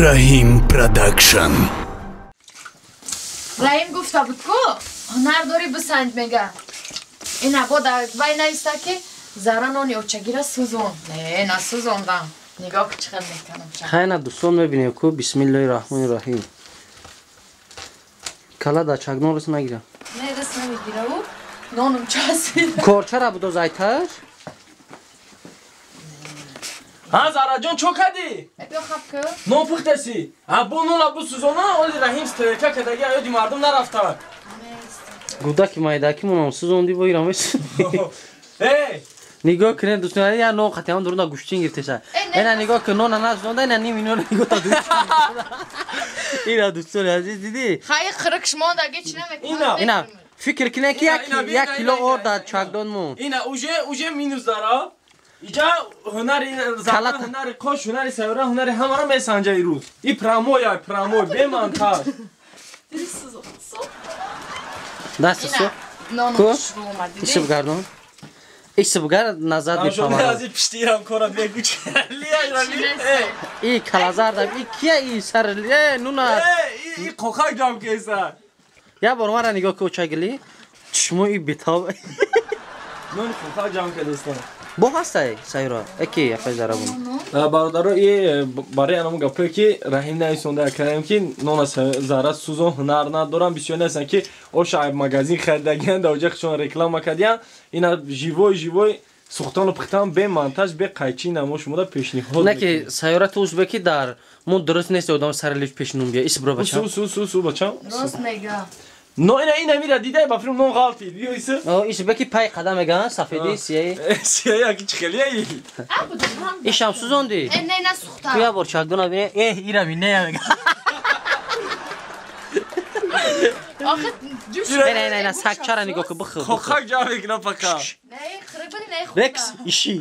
Раҳим Продакшн. Раҳим гуфта буд, ку ҳунар дорӣ, бисанҷ, мега. Ина бо вай нависта, ки Зара нони очагира сӯзон. Не, насӯзондам. Нигоҳ, чӣ хел мекунам. Хайна, дӯстон, мебинем ку. Бисмиллоҳи раҳмони раҳим. Кала да чакдон рас нагира. Не, рас намегира, ӯ нонум часид. Корчара будо зайташ. Ҳа, Зараҷон, чо кардӣ? Биё, хаб ку. Нон пухтаси? А бо нона бисӯзона, оли Раҳим стрелка кадаги, аёди мардум нарафта. Гудаки майдаки монам сӯзонди, бо ирам. Эй! Нигоҳ кунед, дӯстон, я нон қатиам дуруна гӯштин гирифтеса. Ена нигоҳ кун, нона насӯзонда, ина ним ино нигоҳ та дӯст. Ина, дӯстони азиз, дидӣ? Хай, хирикш мондаги чӣ намекунад. Ина фикр кунед, ки 1 кило орд дар чакдон монд. Ина уже минус дара. Иҷа ҳунари Зара, ҳунари қош, ҳунари Сайёра, ҳунари ҳамаро месанҷа ирӯз. И прямой, ай прямой, бемонтаж. Даст су. Ку? Исиб гардон. Исиб гар назад мепавад. Мепавад. Аз пиштирам кора мегӯч. И калазардам, и кия, и сар, э, нуна. И қоқак ҷам кеса. Я бор мара нигоҳ ку, очагили. Чишмо и бетоб. Нон қоқак ҷам кедестан. Бо ҳастай, Сайёра. Эки яфай зарабун. Бародаро, и барои анам гапое, ки Раҳим нависонда кардем, ки нона Зара сӯзон, ҳунар надорам. Бисёр нестанд, ки оша магазин харидагиян, дар оҷа худшон реклама кардиян. Ина живой, живой сухтану пухтан, бе монтаж, бе қайчи намо шумода пешниҳод. Не, ки Сайёра, ту узбеки дар мо дуруст нест, одам сари лифт пешнум бия. Исбро, бачам. Су, су, су, су, бачам. Рост мега. Но ина, ина мира дидай, ба филм нон ғалтид. Биё, иса. О, исбеки пай қадам меган, сафеди, сияи. Сияи аки чихелияи. Ишам сӯзонди? Э, не, насухта. Ту я бор чакдона бине. Э, ира ми не мега. Охи ҷӯш. Не, не, не, не, сакчара нигоҳ ку, бихӯр. Қоқак ҷамъ мекунам фақат. Не, хирик буди, не хӯрда. Рекс, иши.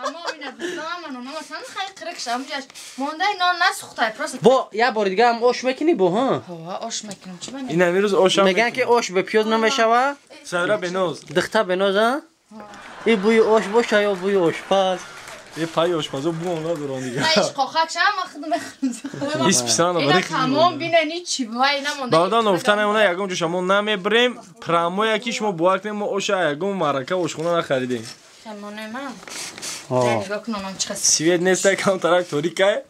Тамом, ина дӯстонам, нонам асан хай хирик шам ҷаш. Мондай нон насухтай, просто. Бо я бори дига ҳам ош мекунӣ бо, ҳа? Ҳа, ош мекунам. Чӣ ман? Ина имрӯз ошам. Меган, ки ош бе пиёз намешава. Сайра беноз. Дихта беноз, а? И бӯи ош боша ё бӯи ошпаз. Е, пай ошпазо буон надорам дига. Не, иш қоқак шам, ман худам мехӯрам. Исписано Ина тамом, бина, ничи вай намонда. Бародар, ногуфта намона, ягон ҷоша мо намебирем. Прямой, ки шумо бовар кунед, мо оша ягон маърака, ошхона нахаридем. Хелмоне ман. Нигоҳ кун, нонам чӣ хас. Свет нестай, камтарак торикай.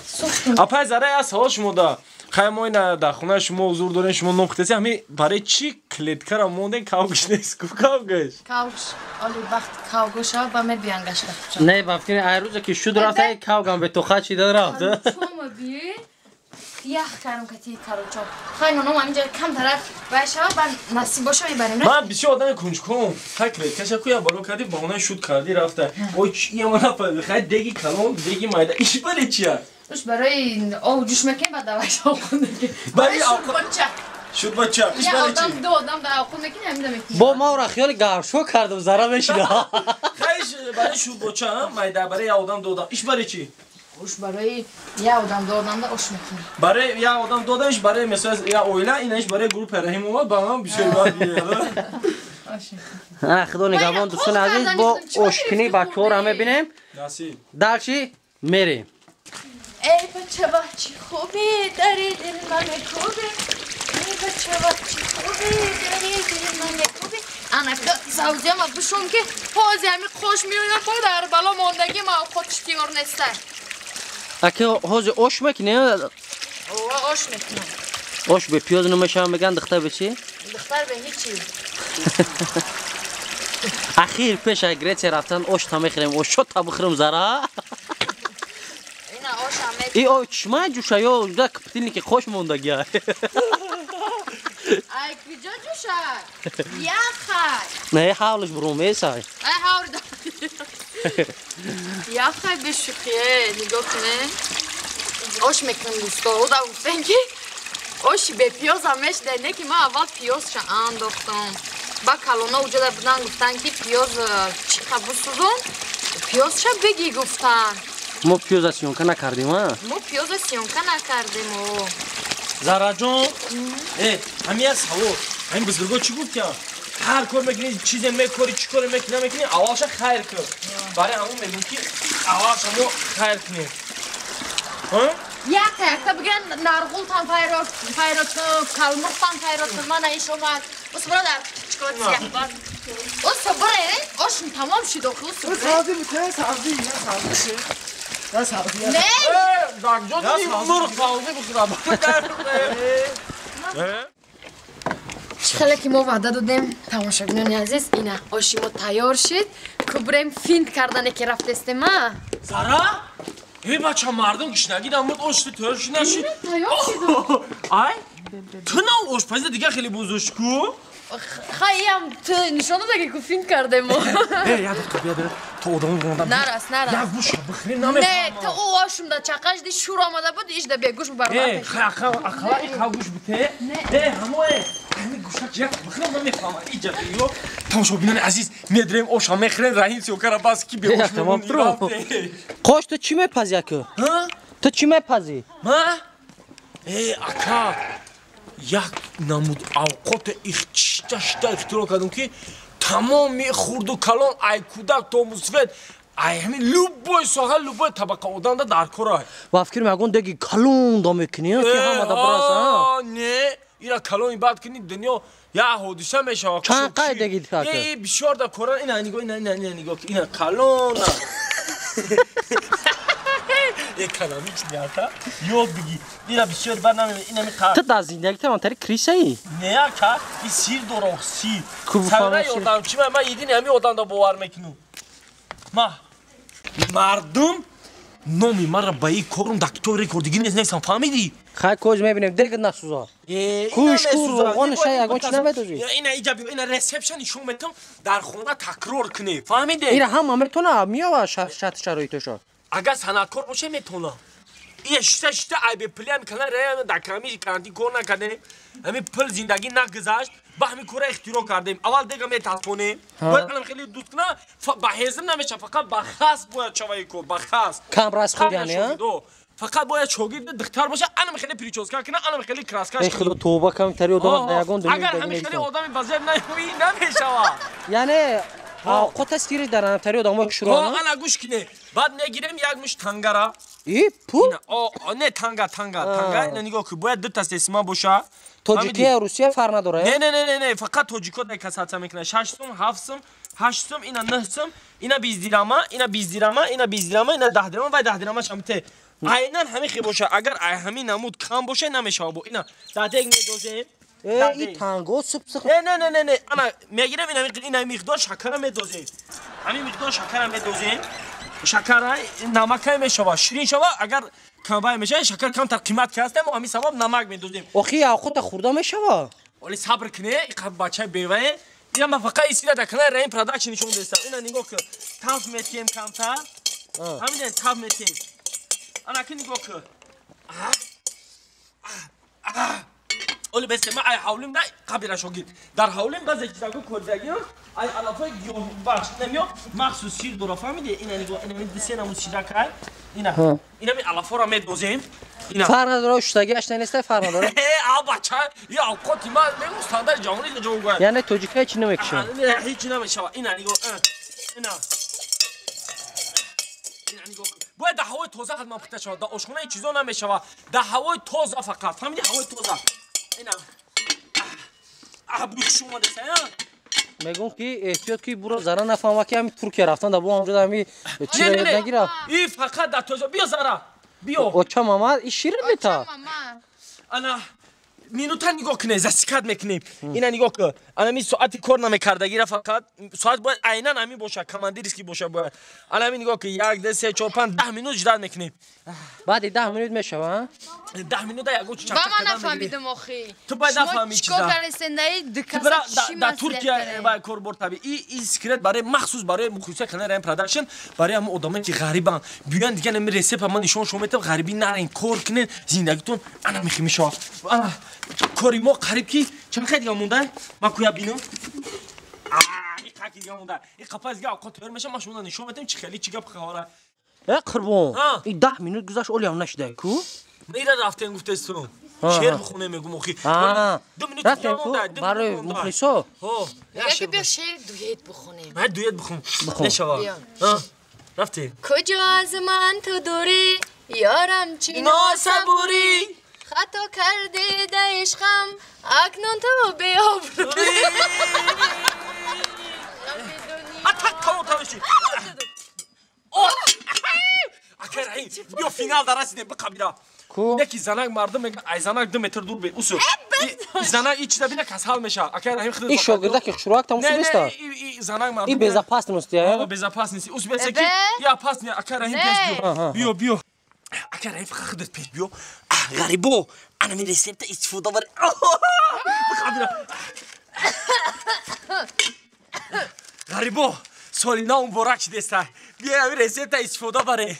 Сухтум. Апай Зара, я савол шумо да. Хай, мо ина дар хонаи шумо ҳузур дорем, шумо нон пухтеси, ҳами барои чӣ клеткара мондем, кавгш нест ку, кавгш? Кавгш, оли вақт кавгоша ба мебиён гашта. Не, ба фикри ай рӯзе ки шуд рафта, кавгам бе тоха чида рафта. Чома би? Ях карам кати карочо. Хай, ноном ҳаминҷа кам тарак вай шава, ба насиб боша мебарем. Ман бисёр одами кунҷком. Хай, клеткаша ку я боло кардӣ, баҳонаи шуд кардӣ, рафта. Ой, чи яма нафаҳмидам. Хай, деги калон, деги майда. Иш барои чия? Уш барои об ҷӯш мекунем, баъд даваш овқун мекунем. Барои шурбоча. Шурбоча. Иш Я барои одам чи? Ду одам дар овқун мекунем, ҳамида мекунем. Бо ма ора хиёли гаршо кардам, Зара мешида. Хай, иш барои шурбоча, майда барои я одам, ду одам. Иш барои чи? Уш барои я одам, ду одам да ош мекунем. Барои я одам, ду одам, иш барои масалан я оила, ина иш барои группа Раҳим омад, ба ман бисёр бад биёяд. Ош мекунем. А, худо нигаҳбон, дӯстони азиз, бо ошкунӣ бачаҳоро мебинем. Насиб. Дальше мерем. Эй, бача, бачи хуби, дари дил ма мекуби. Эй, бача, бачи хуби, дари дил ма мекуби. Ана савзиама бишум, ки ҳози ҳами қош меоям, бо дар бало мондагӣ ма овқотиш тиёр неста. Аки ҳози ош мекунем? Ова, ош мекунам. Ош бе пиёз намешава, меган, духтар бе чӣ? Духтар бе ҳичи. Ахир пеш аз Гретсия рафтан ош та мехӯрем, ошо та бихӯрем, Зара. Ина ошам И о чишма ҷӯша ё да птилники қош мондагия. Ай, куҷо ҷӯша? Яхай. Не, ҳавлиш бурум месай. Ай, ҳаврда. Яхай, бешӯхие, нигоҳ кунед. Ош мекунем, дӯсто. Ода гуфтем, ки оши бепиёзам мешида, не ки ман аввал пиёзша андохтам. Ба калона уҷода будан, гуфтан, ки пиёз чиқа бисӯзон, пиёзша бигӣ, гуфтан. Мо пиёза съёмка накардем, а? Мо пиёза съёмка накардем, о. Зараҷон, э, ҳами як савол. Ҳамин бузурго чӣ гуфтям? Ҳар кор мекунӣ, чизе мекорӣ, чӣ коре мекунӣ, намекунӣ, аввалша хайр кун. Барои ҳамон мегӯм, ки аввалша мо хайр кунем. Якта якта бигиран нарғултан файрод кун, калмуртан файрод кун, мана иш омад. Ус бародар, чикор сиях бар. Ус бре, ошун тамом шид охи, ус бре. Сабзи бите, сабзи, я сабзи. Я сабзи. Не! Дакҷо мурғ сабзи бихӯрам. Чӣ хеле ки мо ваъда додем, тамошобинони азиз, ина оши мо тайёр шид. Кубрем финт кардане ки рафтестем, а? Зара? Эй бача, мардум гушнагӣ дамуд ош тайёр шуд нашид. Тайёр шид. Ай? Ту на ошпазида дига хеле бузург ку? Хайям ту нишон дода ки ку финт кардем мо. Э, як дақиқа бия бира. То одамо монда. Нарас, нарас. Як гӯш бихӯрем намефаҳмам. Не, ту ӯ ошумда чақаш ди шур омада буд, иш да бегӯш барбар. Э, хақа ақала и гӯш бите. Э, ҳамо э. Ҳами гӯшак як бихӯрем намефаҳмам. Иҷа биё. Тамошобинони азиз, медрем оша мехӯрем, Раҳим сиёкара бас ки беҳуш Тамом тру. Қош ту чӣ мепазӣ аку? Ту чӣ мепазӣ? Ма? Э, ака, як намуд авқоте ихчишта ихтироъ кардам ки тамоми хурду калон, ай кӯдак то мусфед, ай ҳамин любой соҳа, любой табақа одамда дар кор ай. Ва фикр мекунам деги калон да мекунӣ, ки ҳамада бираса. Не, ира калони бад кунӣ, дунё як ҳодиса мешавад. Чанд қай деги ака? Э, бисёр да коран, ина нигоҳ, ина ина ина нигоҳ, ина калона. Экономичный ака, ёд биги. Ира бисёр бад намеме, ина ми қа. Ту дар зиндагӣ тавон тари крисаи? Не ака, и сир дорам, сир. Сара ёдам чи ма едини ҳами одамда бовар мекунам. Ма мардум номи маро ба ин корум дар китоби рекорди Гиннес нестам, фаҳмидӣ? Хай коз мебинем, дег насӯза. Кӯш ку роғони шай ягон чи намедозӣ? Ина иҷа биё, ина ресепшн нишон метам, дар хона такрор кунӣ, фаҳмидӣ? Ира ҳама метона меова шарти шароитошо. Агар санъаткор боша метона. Ия шита шита ай бепулиам кана реам дар ками карантин кор накардем. Ҳами пул зиндагӣ нагузашт, ба ҳами кора ихтироъ кардем. Аввал дега металпонем. Бояд анам хеле дуст куна, ба ҳезм намеша, фақат ба хас бояд шаваи кор, ба хас. Кам рас худ яъне, а? Фақат бояд шогирд духтар боша, анам хеле прическа куна, анам хеле краска. Эй худо тавба кам тари одам да ягон дунё. Агар ҳами хеле одами ба зеб наёӣ намешава. Яъне авқот аст гири дар тари одамо шуро. Ана гӯш кине. Баъд мегирем як муш тангара. И пул? Не, танга, танга, танга. Ина нигоҳ кун, бояд дута сесима боша. Тоҷикия, Русия фарқ надора? Не, не, не, не, не, фақат тоҷико дар касатса мекунад. 6 сум, 7 сум, 8 сум, ина 9 сум, ина 20 дирама, ина 20 дирама, ина 20 дирама, ина 10 дирама, вай 10 дирама шамте. Айнан ҳамин хел боша. Агар ай ҳамин намуд кам боша, намешава бо. Ина дар дег медозем. Э, и танго сып-сып. Не, не, не, не, не. Ана мегирем ина ина миқдор шакара медозем. Ҳамин миқдор шакара медозем. Шакара намакай мешава, ширин шава, агар камбай мешава, шакар камтар қимат ки ҳастем, ҳамин сабаб намак медозем. Охи авқота хӯрда мешава? Оли сабр куне, иқа бачаи бевае. Ина ман фақат исира дар канали Раҳим Продакшн нишон дестам. Ина нигоҳ кун. Таф метием камтар. Ҳамин таф метием. Ана ки нигоҳ кун. Оли бесте ма ай ҳавлим да қабира шогирд. Дар ҳавлим баъзе чизако кордагиам, ай алафои гиёҳбахш намеё, махсус сир дора, фаҳмиди? Ина нигоҳ, ина ми се намуд сиракай. Ина. Ина ми алафора медозем. Ина. Фарқ надора, шуштагиаш неста, фарқ надора. Э, а бача, я авқоти ма мегӯм стандарти ҷаҳонӣ ҷавобгӯяд. Яъне тоҷика ҳеҷ намекушад. Ҳеҷ намешава. Ина нигоҳ, ина. Ина нигоҳ. Бояд дар ҳавои тоза ҳатман пухта шавад. Дар ошхона ҳеҷ чизо намешава. Дар ҳавои тоза фақат. Фаҳмиди? Ҳавои тоза. Ина. Бӯй хуш омадеса, Мегӯм ки эҳтиёт ки буро зара нафаҳма ки ҳами Туркия рафтан да бо ҳамҷо ҳами чӣ нагира. И фақат дар тоза. Биё зара. Биё. Оча мама, и ширин мета. Ана минута нигоҳ кунед, засекать мекунем. Ина нигоҳ кун. Ана ми соати кор намекардагира фақат соат бояд айнан ҳамин боша, командирский боша бояд. Ана ҳамин нигоҳ кун, 1 2 3 4 5 10 минут ждать мекунем. Баъди 10 минут мешава, а? 10 минута ягон чӣ Ба ман нафаҳмидам охи. Ту бояд нафаҳмӣ чиза. Чикор кардесендаи дукаса чӣ дар Туркия вай кор бор таби. И секрет барои махсус барои мухлисои канали Раҳим Продакшн, барои ҳамон одамое ки ғарибанд. Биёянд дигар ҳамин рецепта ман нишон шумо метавам, ғарибӣ нарен, кор кунед, зиндагитон ана мехи мешавад. Ана кори мо қариб ки чанд қай дига монда? Ман куя бинам. И қаки дига монда. И қапа дига авқот тайёр мешавад, ман шумо нишон метавам чӣ хеле чӣ гап хабара. Э қурбон, и 10 минут гузашт, олиам нашидай ку? Ира рафтем гуфтестун. Шеър бихонем мегум охи. 2 минут рафтем ку барои мухлисо. Ҳо, яке биё шеър дует бихонем. Ман дует бихон. Нашава. Рафтем. Куҷо аз ман ту дурӣ, Ёрам чӣ носабурӣ хато кардӣ да ишқам, акнун ту беобрӯ. Акай Раҳим, биё финал дар расидем, биқабира. Яки занак мардум мега, ай занак 2 метр дур бе, усу. Занак и чиза бина касал меша. Акай Раҳим худат. Ин шогирда ки хушрӯак тамос неста. Не, занак мардум. Ин безопасности, а? Безопасности. Ус бесе ки я опасный, акай Раҳим пеш биё. Биё, биё. Акай Раҳим худат пеш биё. Ғарибо, ана мин рецепта истифода бар. Биқабира. Ғарибо, соли нав муборак шидеста. Биё ҳамин рецепта истифода баре.